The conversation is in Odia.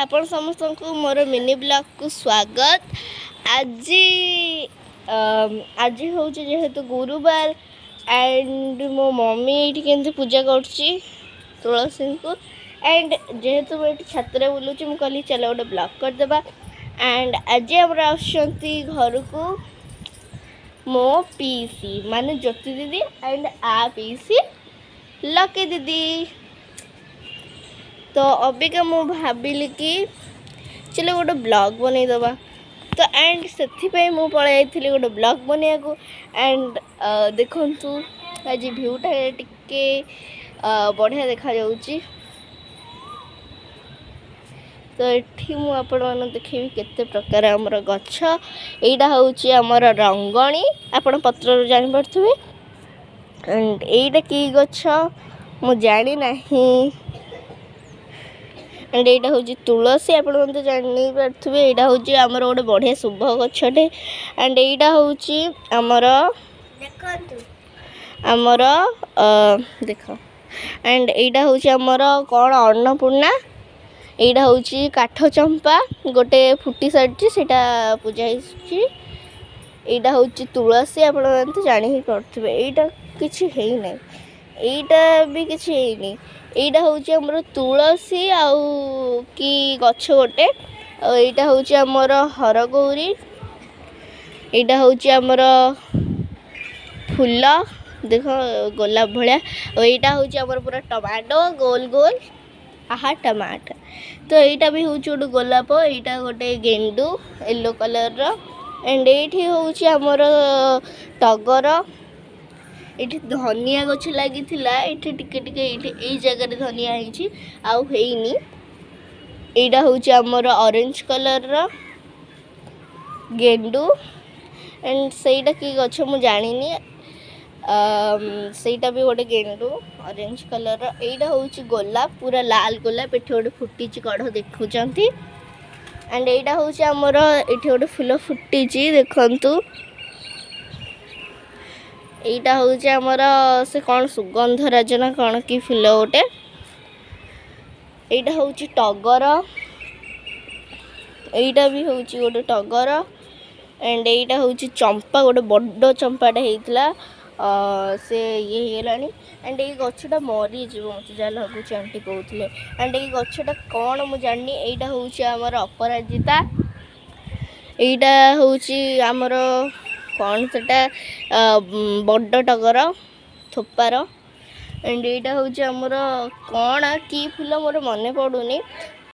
ଆପଣ ସମସ୍ତଙ୍କୁ ମୋର ମିନି ବ୍ଲଗ୍କୁ ସ୍ୱାଗତ। ଆଜି ଆଜି ହେଉଛି ଯେହେତୁ ଗୁରୁବାର ଆଣ୍ଡ ମୋ ମମି ଏଇଠି କେମିତି ପୂଜା କରୁଛି ତୁଳସୀଙ୍କୁ। ଆଣ୍ଡ ଯେହେତୁ ମୁଁ ଏଇଠି ଛାତରେ ବୁଲୁଛି, ମୁଁ କହିଲି ଚାଲ ଗୋଟେ ବ୍ଲଗ୍ କରିଦେବା। ଆଣ୍ଡ ଆଜି ଆମର ଆସୁଛନ୍ତି ଘରକୁ ମୋ ପିଇସି, ମାନେ ଜ୍ୟୋତି ଦିଦି ଆଣ୍ଡ ଆ ପିଇସି ଲକି ଦିଦି। ତ ଅବିକା ମୁଁ ଭାବିଲି କି ଚାଲ ଗୋଟେ ବ୍ଲଗ୍ ବନେଇଦେବା। ତ ଆଣ୍ଡ ସେଥିପାଇଁ ମୁଁ ପଳେଇ ଯାଇଥିଲି ଗୋଟେ ବ୍ଲଗ୍ ବନେଇବାକୁ। ଆଣ୍ଡ ଦେଖନ୍ତୁ, ଆଜି ଭ୍ୟୁଟା ଟିକେ ବଢ଼ିଆ ଦେଖାଯାଉଛି। ତ ଏଠି ମୁଁ ଆପଣମାନଙ୍କୁ ଦେଖେଇବି କେତେ ପ୍ରକାର ଆମର ଗଛ। ଏଇଟା ହେଉଛି ଆମର ରଙ୍ଗଣୀ, ଆପଣ ପତ୍ରରୁ ଜାଣିପାରୁଥିବେ। ଆଣ୍ଡ ଏଇଟା କି ଗଛ ମୁଁ ଜାଣିନାହିଁ। ଆଣ୍ଡ ଏଇଟା ହେଉଛି ତୁଳସୀ, ଆପଣ ତ ଜାଣି ପାରୁଥିବେ। ଏଇଟା ହେଉଛି ଆମର ଗୋଟେ ବଢ଼ିଆ ଶୁଭ ଗଛଟେ। ଆଣ୍ଡ ଏଇଟା ହେଉଛି ଆମର ଦେଖନ୍ତୁ ଆମର ଦେଖ। ଆଣ୍ଡ ଏଇଟା ହେଉଛି ଆମର କ'ଣ, ଅନ୍ନପୂର୍ଣ୍ଣା। ଏଇଟା ହେଉଛି କାଠ ଚମ୍ପା, ଗୋଟେ ଫୁଟି ସାରିଛି, ସେଇଟା ପୂଜା ହେଇଛି। ଏଇଟା ହେଉଛି ତୁଳସୀ, ଆପଣମାନେ ତ ଜାଣି ହିଁ ପାରୁଥିବେ। ଏଇଟା କିଛି ହେଇନାହିଁ, ଏଇଟା ବି କିଛି ହେଇନି। ଏଇଟା ହେଉଛି ଆମର ତୁଳସୀ ଆଉ କି ଗଛ ଗୋଟେ। ଆଉ ଏଇଟା ହେଉଛି ଆମର ହରଗୌରୀ। ଏଇଟା ହେଉଛି ଆମର ଫୁଲ, ଦେଖ, ଗୋଲାପ ଭଳିଆ। ଆଉ ଏଇଟା ହେଉଛି ଆମର ପୁରା ଟମାଟୋ, ଗୋଲ ଗୋଲ, ଆହା ଟମାଟୋ। ତ ଏଇଟା ବି ହେଉଛି ଗୋଟେ ଗୋଲାପ। ଏଇଟା ଗୋଟେ ଗେଣ୍ଡୁ ୟେଲୋ କଲର୍ର। ଆଣ୍ଡ ଏଇଠି ହେଉଛି ଆମର ଟଗର। ଏଇଠି ଧନିଆ ଗଛ ଲାଗିଥିଲା, ଏଇଠି ଟିକେ ଟିକେ ଏଇଠି ଏଇ ଜାଗାରେ ଧନିଆ ହେଇଛି, ଆଉ ହେଇନି। ଏଇଟା ହେଉଛି ଆମର ଅରେଞ୍ଜ କଲର୍ର ଗେଣ୍ଡୁ। ଆଣ୍ଡ ସେଇଟା କି ଗଛ ମୁଁ ଜାଣିନି, ସେଇଟା ବି ଗୋଟେ ଗେଣ୍ଡୁ ଅରେଞ୍ଜ କଲର୍ର। ଏଇଟା ହେଉଛି ଗୋଲାପ, ପୁରା ଲାଲ ଗୋଲାପ। ଏଠି ଗୋଟେ ଫୁଟିଛି କଢ଼, ଦେଖୁଛନ୍ତି। ଆଣ୍ଡ ଏଇଟା ହେଉଛି ଆମର ଏଠି ଗୋଟେ ଫୁଲ ଫୁଟିଛି, ଦେଖନ୍ତୁ। ଏଇଟା ହେଉଛି ଆମର ସେ କ'ଣ ସୁଗନ୍ଧରାଜ ନା କ'ଣ କି ଫୁଲ ଗୋଟେ। ଏଇଟା ହେଉଛି ଟଗର। ଏଇଟା ବି ହେଉଛି ଗୋଟେ ଟଗର। ଆଣ୍ଡ ଏଇଟା ହେଉଛି ଚମ୍ପା, ଗୋଟେ ବଡ଼ ଚମ୍ପାଟା ହେଇଥିଲା, ସେ ଇଏ ହେଇଗଲାଣି। ଆଣ୍ଡ ଏଇ ଗଛଟା ମରିଯିବ ମୋତେ ଯାହା ଲାଗୁଛି, ଆଣ୍ଟି କହୁଥିଲେ। ଆଣ୍ଡ ଏଇ ଗଛଟା କ'ଣ ମୁଁ ଜାଣିନି। ଏଇଟା ହେଉଛି ଆମର ଅପରାଜିତା। ଏଇଟା ହେଉଛି ଆମର କ'ଣ ସେଟା, ବଡ଼ ଟଗର ଥୋପାର। ଆଣ୍ଡ ଏଇଟା ହେଉଛି ଆମର କ'ଣ କି ଫୁଲ ମୋର ମନେ ପଡ଼ୁନି।